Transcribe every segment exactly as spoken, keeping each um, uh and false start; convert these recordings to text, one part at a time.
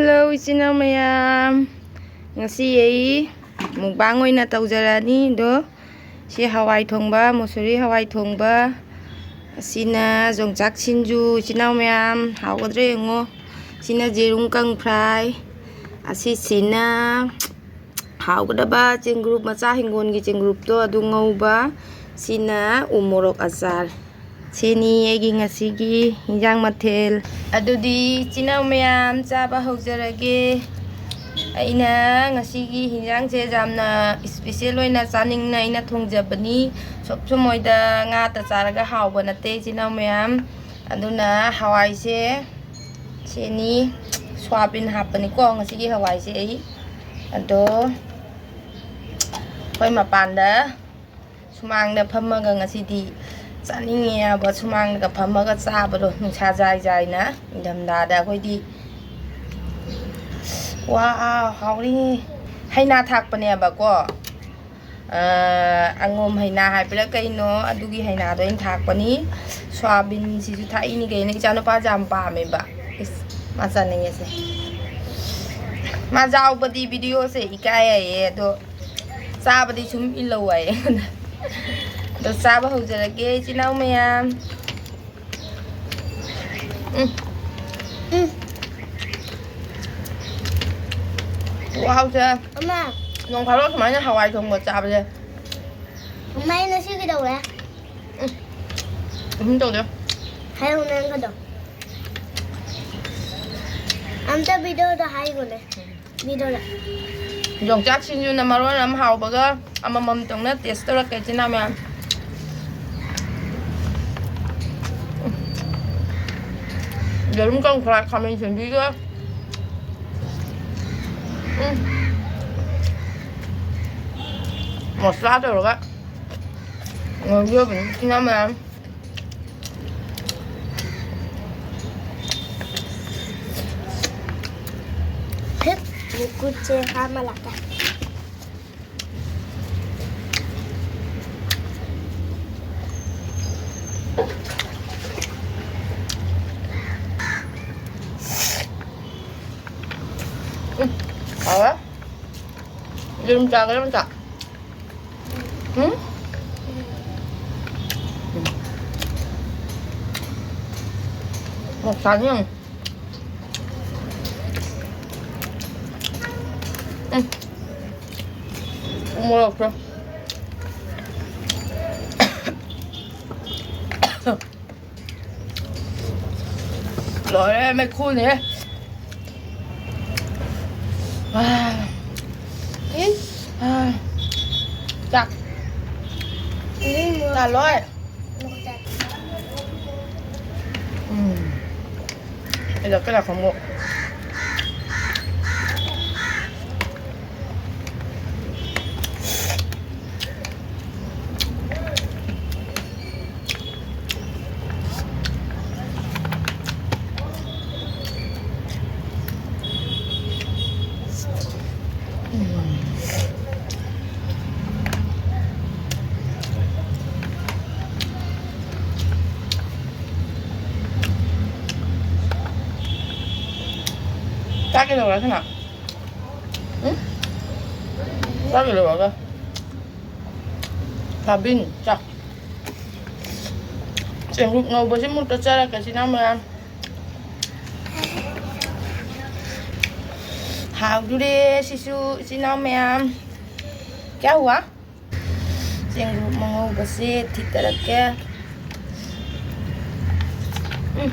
Hello, ꯏꯆꯤꯟ ꯏꯅꯥꯎ ꯃꯌꯥꯝ, ꯉꯁꯤ ꯑꯩ ꯃꯨꯛꯕꯥꯡ ꯑꯣꯏꯅ ꯇꯧꯖꯔꯛꯑꯅꯤ꯫ ꯑꯗꯣ ꯁꯤ ꯍꯋꯥꯏ ꯊꯣꯡꯕ, ꯃꯨꯁꯨꯔꯤ ꯍꯋꯥꯏ ꯊꯣꯡꯕ, ꯑꯁꯤꯅ ꯌꯣꯡꯆꯥꯛ ꯁꯤꯡꯖꯨ꯫ ꯏꯆꯤꯟ ꯏꯅꯥꯎ ꯃꯌꯥꯝ, ꯍꯥꯎꯒꯗ꯭ꯔꯥ ꯌꯦꯡꯉꯣ꯫ ꯁꯤꯅ ꯌꯦꯔꯨꯝ ꯀꯪ ꯐ꯭ꯔꯥꯏ, ꯑꯁꯤꯁꯤꯅ ꯍꯥꯎꯒꯗꯕ ꯆꯦꯡꯒ꯭ꯔꯨꯞ, ꯃꯆꯥ ꯍꯤꯡꯒꯣꯜꯒꯤ ꯆꯦꯡꯒ꯭ꯔꯨꯞꯇꯣ, ꯑꯗꯨ ꯉꯧꯕ꯫ ꯁꯤꯅ ꯎ ꯃꯣꯔꯣꯛ ꯑꯆꯥꯔ꯫ ꯁꯤꯅꯤ ꯑꯩꯒꯤ ꯉꯁꯤꯒꯤ ꯏꯟꯖꯥꯡ ꯃꯊꯦꯜ꯫ ꯑꯗꯨꯗꯤ ꯏꯆꯤꯟ ꯏꯅꯥꯎ ꯃꯌꯥꯝ, ꯆꯥꯕ ꯍꯧꯖꯔꯒꯦ꯫ ꯑꯩꯅ ꯉꯁꯤꯒꯤ ꯍꯤꯟꯖꯥꯡꯁꯦ ꯌꯥꯝꯅ ꯏꯁꯄꯤꯁꯦꯜ ꯑꯣꯏꯅ ꯆꯥꯅꯤꯡꯅ ꯑꯩꯅ ꯊꯣꯡꯖꯕꯅꯤ꯫ ꯁꯨꯞ ꯁꯨꯝ ꯃꯣꯏꯗ ꯉꯥꯇ ꯆꯥꯔꯒ ꯍꯥꯎꯕ ꯅꯠꯇꯦ, ꯏꯆꯤꯟ ꯏꯅꯥꯎ ꯃꯌꯥꯝ꯫ ꯑꯗꯨꯅ ꯍꯋꯥꯏꯁꯦ ꯁꯤꯅꯤ, ꯁꯣꯌꯥꯕꯤꯟ ꯍꯥꯞꯄꯅꯤꯀꯣ ꯉꯁꯤꯒꯤ ꯍꯋꯥꯏꯁꯦ ꯑꯩ꯫ ꯑꯗꯣ ꯑꯩꯈꯣꯏ ꯃꯄꯥꯟꯗ ꯁꯨꯃꯥꯡꯗ ꯐꯝꯃꯒ ꯉꯁꯤꯗꯤ ꯆꯥꯅꯤꯡꯉꯦ ꯍꯥꯏꯕ, ꯁꯨꯃꯥꯡꯗꯒ ꯐꯝꯃꯒ ꯆꯥꯕꯗꯣ, ꯅꯨꯡꯁꯥ ꯌꯥꯏ ꯌꯥꯏꯅ, ꯏꯪꯊꯝꯊꯥꯗ ꯑꯩꯈꯣꯏꯗꯤ꯫ ꯋꯥ, ꯍꯥꯎꯔꯤ꯫ ꯍꯩꯅꯥ ꯊꯥꯛꯄꯅꯦꯕꯀꯣ꯫ ꯑ, ꯑꯉꯣꯝ ꯍꯩꯅꯥ ꯍꯥꯏꯕ꯭ꯔꯥ ꯀꯩꯅꯣ, ꯑꯗꯨꯒꯤ ꯍꯩꯅꯥꯗꯣ ꯑꯩꯅ ꯊꯥꯛꯄꯅꯤ꯫ ꯁꯣꯌꯥꯕꯤꯟꯁꯤꯁꯨ ꯊꯥꯛꯏꯅꯤ ꯀꯩꯅꯣ, ꯏꯆꯥꯅꯨꯄꯥꯁꯦ ꯌꯥꯝ ꯄꯥꯝꯃꯦꯕ꯫ ꯏꯁ, ꯃꯥ ꯆꯥꯅꯤꯡꯉꯦꯁꯦ꯫ ꯃꯥ ꯌꯥꯎꯕꯗꯤ ꯚꯤꯗꯤꯑꯣꯁꯦ ꯏꯀꯥꯏ ꯍꯥꯏꯌꯦ, ꯑꯗꯣ ꯆꯥꯕꯗꯤ ꯁꯨꯝ ꯏꯜꯂꯧ ꯍꯥꯏꯌꯦ꯫ ꯑꯗꯣ ꯆꯥꯕ ꯍꯧꯖꯔꯒꯦ, ꯏꯆꯤꯟ ꯏꯅꯥꯎ ꯃꯌꯥꯝ꯫ ꯎꯝ꯫ ꯎꯝ꯫ ꯋꯥꯎꯁꯦ꯫ ꯑꯃ꯫ ꯅꯣꯡ ꯐꯥꯗꯣꯛ ꯁꯨꯃꯥꯏꯅ ꯍꯋꯥꯏ ꯊꯣꯡꯕ ꯆꯥꯕꯁꯦ꯫ ꯑꯃ, ꯑꯩ ꯉꯁꯤ ꯀꯩꯗꯧꯔꯦ? ꯎꯝ꯫ ꯑꯗꯨꯝ ꯇꯧꯗꯦ꯫ ꯍꯥꯏꯔꯛꯎꯅꯦ ꯅꯪꯒꯗꯣ꯫ ꯑꯝꯇ ꯚꯤꯗꯤꯑꯣꯗ ꯍꯥꯏꯈꯣꯅꯦ꯫ ꯎꯝ꯫ ꯌꯣꯡꯆꯥꯛ ꯁꯤꯡꯖꯨꯅ ꯃꯔꯣꯟ ꯑꯃ ꯍꯥꯎꯕꯒ, ꯑꯃꯃꯝꯇꯪꯅ ꯇꯦꯁ ꯇꯧꯔꯛꯀꯦ, ꯏꯆꯤꯟ ꯏꯅꯥꯎ ꯃꯌꯥꯝ꯫ ꯌꯦꯔꯨꯝ ꯀꯪ ꯐ꯭ꯔꯥꯏ, ꯈꯥꯃꯦꯟ ꯁꯤꯟꯕꯤꯒ꯫ ꯎꯝ꯫ ꯃꯁꯂꯥ ꯇꯧꯔꯒ ꯉꯧꯖꯕꯅꯤ, ꯏꯆꯤꯟ ꯏꯅꯥꯎ ꯃꯌꯥꯝ꯫ ꯈꯨꯠꯁꯦ ꯍꯥꯝꯃ ꯂꯥꯛꯀꯦ꯫ ꯎꯝ, ꯍꯥꯎꯋꯦ꯫ ꯌꯦꯔꯨꯝ ꯆꯥꯒꯦꯔꯥ ꯃꯆꯥ? ꯎꯝ? ꯎꯝ꯫ ꯃꯣꯔꯣꯛ ꯁꯥꯅꯤ ꯌꯦꯡꯉꯨ꯫ ꯎꯝ꯫ ꯎ ꯃꯣꯔꯣꯛꯁꯦ꯫ ꯂꯣꯏꯔꯦ, ꯃꯩꯈꯨꯅꯦ꯫ ꯑꯥ꯫ ꯏꯁ꯫ ꯑꯥ꯫ ꯆꯥꯛ꯫ ꯎꯝ꯫ ꯆꯥ ꯂꯣꯏ꯫ ꯎꯝ꯫ ꯀꯩꯗꯧꯔꯛꯀꯦ ꯂꯥꯛꯈꯣꯡꯕꯨ꯫ ꯆꯥꯛ ꯀꯩꯗꯧꯔꯒꯦ ꯅꯪ? ꯎꯝ? ꯆꯥꯛ ꯀꯩꯗꯧꯔꯒꯦ? ꯁꯥꯕꯤꯟ, ꯆꯥꯛ꯫ ꯆꯦꯡꯒꯨꯞ ꯉꯧꯕꯁꯤꯃꯨꯛ ꯇꯣꯠꯆꯔꯛꯀꯦ, ꯏꯆꯤꯟ ꯏꯅꯥꯎ ꯃꯌꯥꯝ꯫ ꯍꯥꯎꯗꯨꯔꯦ ꯁꯤꯁꯨ, ꯏꯆꯤꯟ ꯏꯅꯥꯎ ꯃꯌꯥꯝ꯫ ꯀꯌꯥ ꯍꯨꯋꯥ? ꯆꯦꯡꯒꯨꯞ ꯑꯉꯧꯕꯁꯦ ꯊꯤꯠꯇꯔꯛꯀꯦ꯫ ꯎꯝ꯫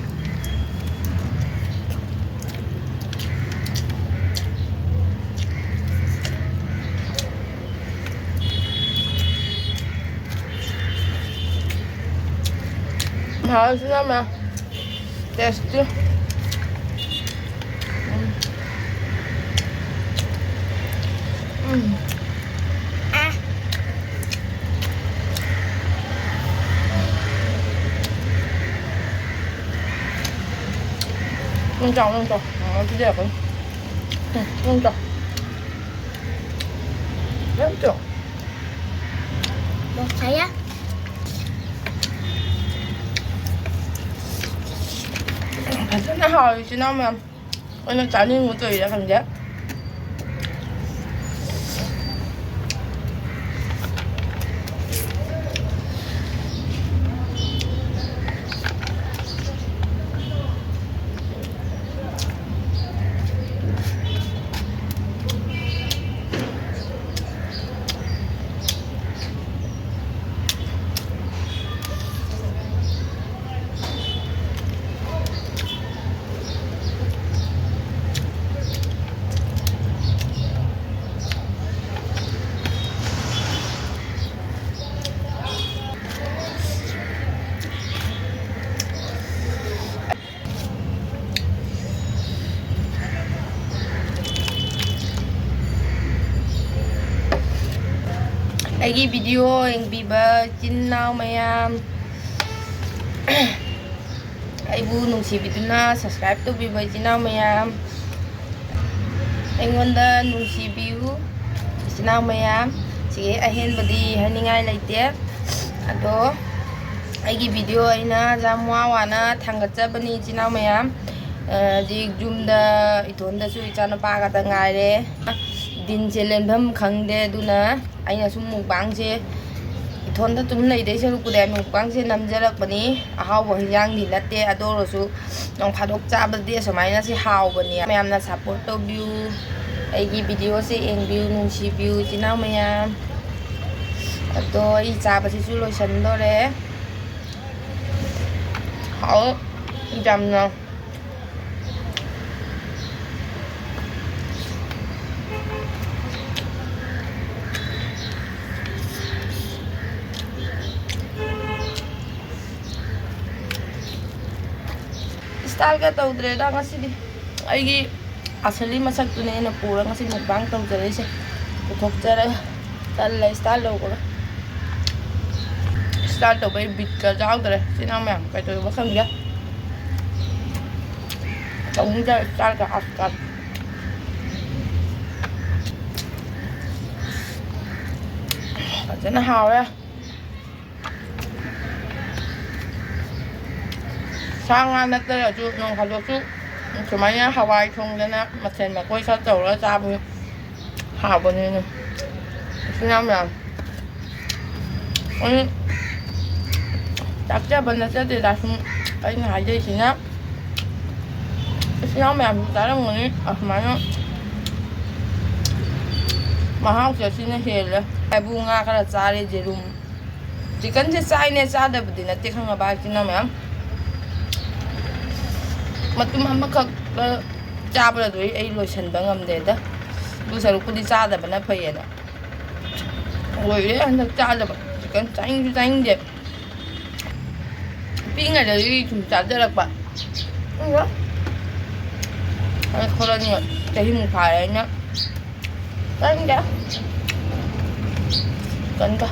ꯍꯥꯎꯁꯤꯅ ꯃꯌꯥꯝ꯫ ꯇꯦꯁꯇꯤ꯫ ꯎꯝ꯫ ꯎꯝ꯫ ꯑ꯫ ꯅꯪ ꯆꯥꯎ, ꯅꯪ ꯆꯥꯎ꯫ ꯃꯃꯥ ꯄꯤꯖꯔꯛꯀꯅꯤ꯫ ꯎꯝ, ꯅꯪ ꯆꯥꯎ꯫ ꯅꯪ ꯆꯥꯎ꯫ ꯐꯖꯅ ꯍꯥꯎꯔꯤ, ꯏꯆꯤꯟ ꯏꯅꯥꯎ ꯃꯌꯥꯝ꯫ ꯑꯩꯅ ꯆꯥꯅꯤꯡꯕ ꯇꯧꯔꯤꯔꯥ ꯈꯪꯗꯦ꯫ ꯑꯩꯒꯤ ꯚꯤꯗꯤꯑꯣ ꯌꯦꯡꯕꯤꯕ ꯏꯆꯤꯟ ꯏꯅꯥꯎ ꯃꯌꯥꯝ, ꯑꯩꯕꯨ ꯅꯨꯡꯁꯤꯕꯤꯗꯨꯅ subscribe ꯇꯧꯕꯤꯕ ꯏꯆꯤꯟ ꯏꯅꯥꯎ ꯃꯌꯥꯝ, ꯑꯩꯉꯣꯟꯗ ꯅꯨꯡꯁꯤꯕꯤꯌꯨ ꯏꯆꯤꯟ ꯏꯅꯥꯎ ꯃꯌꯥꯝ꯫ ꯁꯤꯒꯤ ꯑꯍꯦꯟꯕꯗꯤ ꯍꯥꯏꯅꯤꯡꯉꯥꯏ ꯂꯩꯇꯦ꯫ ꯑꯗꯣ ꯑꯩꯒꯤ ꯚꯤꯗꯤꯑꯣ ꯑꯩꯅ ꯌꯥꯝ ꯋꯥ ꯋꯥꯅ ꯊꯥꯡꯒꯠꯆꯕꯅꯤ ꯏꯆꯤꯟ ꯏꯅꯥꯎ ꯃꯌꯥꯝ꯫ ꯑ, ꯍꯧꯖꯤꯛ ꯌꯨꯝꯗ ꯏꯇꯣꯟꯗꯁꯨ ꯏꯆꯥꯅꯨꯄꯥ ꯈꯛꯇ ꯉꯥꯏꯔꯦ꯫ ꯗꯤꯟꯁꯦ ꯂꯦꯟꯐꯝ ꯈꯪꯗꯦ, ꯑꯗꯨꯅ ꯑꯩꯅ ꯁꯨꯝ ꯃꯨꯛꯕꯥꯡꯁꯦ ꯏꯊꯣꯟꯗ ꯑꯗꯨꯝ ꯂꯩꯗꯣꯏ ꯁꯔꯨꯛꯄꯨꯗꯤ ꯑꯩ ꯃꯨꯛꯕꯥꯡꯁꯦ ꯅꯝꯖꯔꯛꯄꯅꯤ꯫ ꯑꯍꯥꯎꯕ ꯍꯤꯟꯖꯥꯡꯗꯤ ꯅꯠꯇꯦ, ꯑꯗꯨ ꯑꯣꯏꯔꯁꯨ ꯅꯣꯡ ꯐꯥꯗꯣꯛ ꯆꯥꯕꯗꯤ ꯑꯁꯨꯃꯥꯏꯅ ꯁꯤ ꯍꯥꯎꯕꯅꯤ꯫ ꯃꯌꯥꯝꯅ support ꯇꯧꯕꯤꯌꯨ, ꯑꯩꯒꯤ ꯚꯤꯗꯤꯑꯣꯁꯦ ꯌꯦꯡꯕꯤꯌꯨ, ꯅꯨꯡꯁꯤꯕꯤꯌꯨ ꯏꯆꯤꯟ ꯏꯅꯥꯎ ꯃꯌꯥꯝ꯫ ꯑꯗꯣ ꯑꯩ ꯆꯥꯕꯁꯤꯁꯨ ꯂꯣꯏꯁꯟꯗꯣꯔꯦ꯫ ꯍꯥꯎ ꯌꯥꯝꯅ꯫ ꯏꯁꯇꯥꯏꯜꯒ ꯇꯧꯗ꯭ꯔꯦꯗ ꯉꯁꯤꯗꯤ꯫ ꯑꯩꯒꯤ ꯑꯁꯂꯤ ꯃꯁꯛꯇꯨꯅꯦ ꯑꯩꯅ ꯄꯨꯔꯒ ꯉꯁꯤ ꯃꯨꯛꯕꯥꯡ ꯇꯧꯖꯔꯛꯏꯁꯦ꯫ ꯄꯨꯊꯣꯛꯆꯔꯒ ꯇꯜꯂꯦ ꯏꯁꯇꯥꯏꯜ ꯇꯧꯕꯒ꯫ ꯏꯁꯇꯥꯏꯜ ꯇꯧꯕꯩ ꯕꯤꯠꯀ ꯌꯥꯎꯗ꯭ꯔꯦ꯫ ꯏꯆꯤꯟ ꯏꯅꯥꯎ ꯃꯌꯥꯝ ꯀꯩꯗꯧꯔꯤꯕ ꯈꯪꯗꯦ꯫ ꯇꯧꯅꯤꯡꯗ꯭ꯔꯦ ꯏꯁꯇꯥꯏꯜꯒ ꯑꯁꯀ꯫ ꯐꯖꯅ ꯍꯥꯎꯔꯦ꯫ ꯁꯥ ꯉꯥ ꯅꯠꯇ꯭ꯔꯁꯨ ꯅꯣꯡ ꯐꯥꯗꯣꯛꯁꯨ ꯁꯨꯃꯥꯏꯅ ꯍꯋꯥꯏ ꯊꯣꯡꯗꯅ ꯃꯊꯦꯜ ꯃꯀꯣꯏ ꯈꯔ ꯇꯧꯔꯒ ꯆꯥꯕꯁꯨ ꯍꯥꯎꯕꯅꯤꯅꯦ꯫ ꯏꯆꯤꯟ ꯏꯅꯥꯎ ꯃꯌꯥꯝ꯫ ꯑꯩ ꯆꯥꯛꯆꯕ ꯅꯠꯆꯗꯦꯗ, ꯁꯨꯝ ꯑꯩꯅ ꯍꯥꯏꯖꯩꯁꯤꯅ ꯏꯆꯤꯟ ꯏꯅꯥꯎ ꯃꯌꯥꯝꯁꯨ ꯆꯥꯔꯝꯒꯅꯤ꯫ ꯑꯁꯨꯃꯥꯏꯅ ꯃꯍꯥꯎꯁꯦ ꯁꯤꯅ ꯍꯦꯜꯂꯦ꯫ ꯍꯥꯏꯕꯨ ꯉꯥ ꯈꯔ ꯆꯥꯔꯦ, ꯌꯦꯔꯨꯝ꯫ ꯆꯤꯛꯀꯟꯁꯦ ꯆꯥꯏꯅꯦ, ꯆꯥꯗꯕꯗꯤ ꯅꯠꯇꯦ, ꯈꯪꯉꯕ ꯏꯆꯤꯟ ꯏꯅꯥꯎ ꯃꯌꯥꯝ? ꯃꯇꯨꯝ ꯑꯃꯈꯛ ꯆꯥꯕꯗ ꯑꯗꯨ ꯑꯩ ꯂꯣꯏꯁꯟꯕ ꯉꯝꯗꯦꯗ꯫ ꯑꯗꯨ ꯁꯔꯨꯛꯄꯨꯗꯤ ꯆꯥꯗꯕꯅ ꯐꯩꯌꯦꯅ꯫ ꯂꯣꯏꯔꯦ ꯍꯟꯗꯛ ꯆꯥꯗꯕ꯫ ꯆꯤꯛꯀꯟ ꯆꯥꯅꯤꯡꯁꯨ ꯆꯥꯅꯤꯡꯗꯦ꯫ ꯄꯤꯛꯏꯉꯩꯗꯗꯤ ꯁꯨꯝ ꯆꯥꯖꯔꯛꯄ꯫ ꯑꯗꯨꯒ ꯍꯟꯗꯛ ꯊꯣꯛꯂꯛꯑꯅꯤ, ꯆꯍꯤꯃꯨꯛ ꯐꯥꯔꯦ ꯑꯩꯅ ꯆꯥꯅꯤꯡꯗꯦ꯫ ꯀꯟꯒ꯫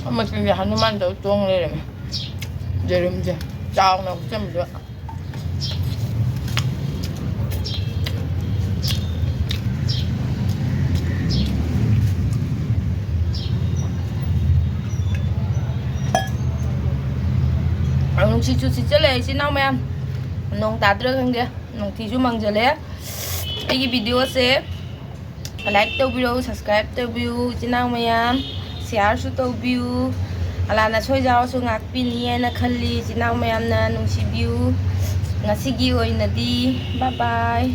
ꯑꯃꯁꯤꯡꯁꯦ ꯍꯅꯨꯃꯥꯟꯗꯧ ꯇꯣꯡ ꯂꯩꯔꯝꯃꯦ꯫ ꯌꯦꯔꯨꯝꯁꯦ ꯆꯥꯎꯅ ꯍꯨꯞꯆꯟꯕꯗ꯫ ꯅꯨꯡꯁꯤꯠꯁꯨ ꯁꯤꯠꯆꯜꯂꯦ ꯏꯆꯤꯟ ꯏꯅꯥꯎ ꯃꯌꯥꯝ꯫ ꯅꯣꯡ ꯇꯥꯗ꯭ꯔꯥ ꯈꯪꯗꯦ, ꯅꯨꯡꯊꯤꯁꯨ ꯃꯪꯖꯜꯂꯦ꯫ ꯑꯩꯒꯤ videoꯁꯦ like ꯇꯧꯕꯤꯔꯛꯎ, subscribe ꯇꯧꯕꯤꯌꯨ ꯏꯆꯤꯟ ꯏꯅꯥꯎ ꯃꯌꯥꯝ, shareꯁꯨ ꯇꯧꯕꯤꯌꯨ꯫ ꯑꯂꯥꯅ ꯁꯣꯏꯖꯥꯎꯁꯨ ꯉꯥꯛꯄꯤꯅꯤ ꯍꯥꯏꯅ ꯈꯜꯂꯤ ꯏꯆꯤꯟ ꯏꯅꯥꯎ ꯃꯌꯥꯝꯅ, ꯅꯨꯡꯁꯤꯕꯤꯌꯨ꯫ ꯉꯁꯤꯒꯤ ꯑꯣꯏꯅꯗꯤ bye bye꯫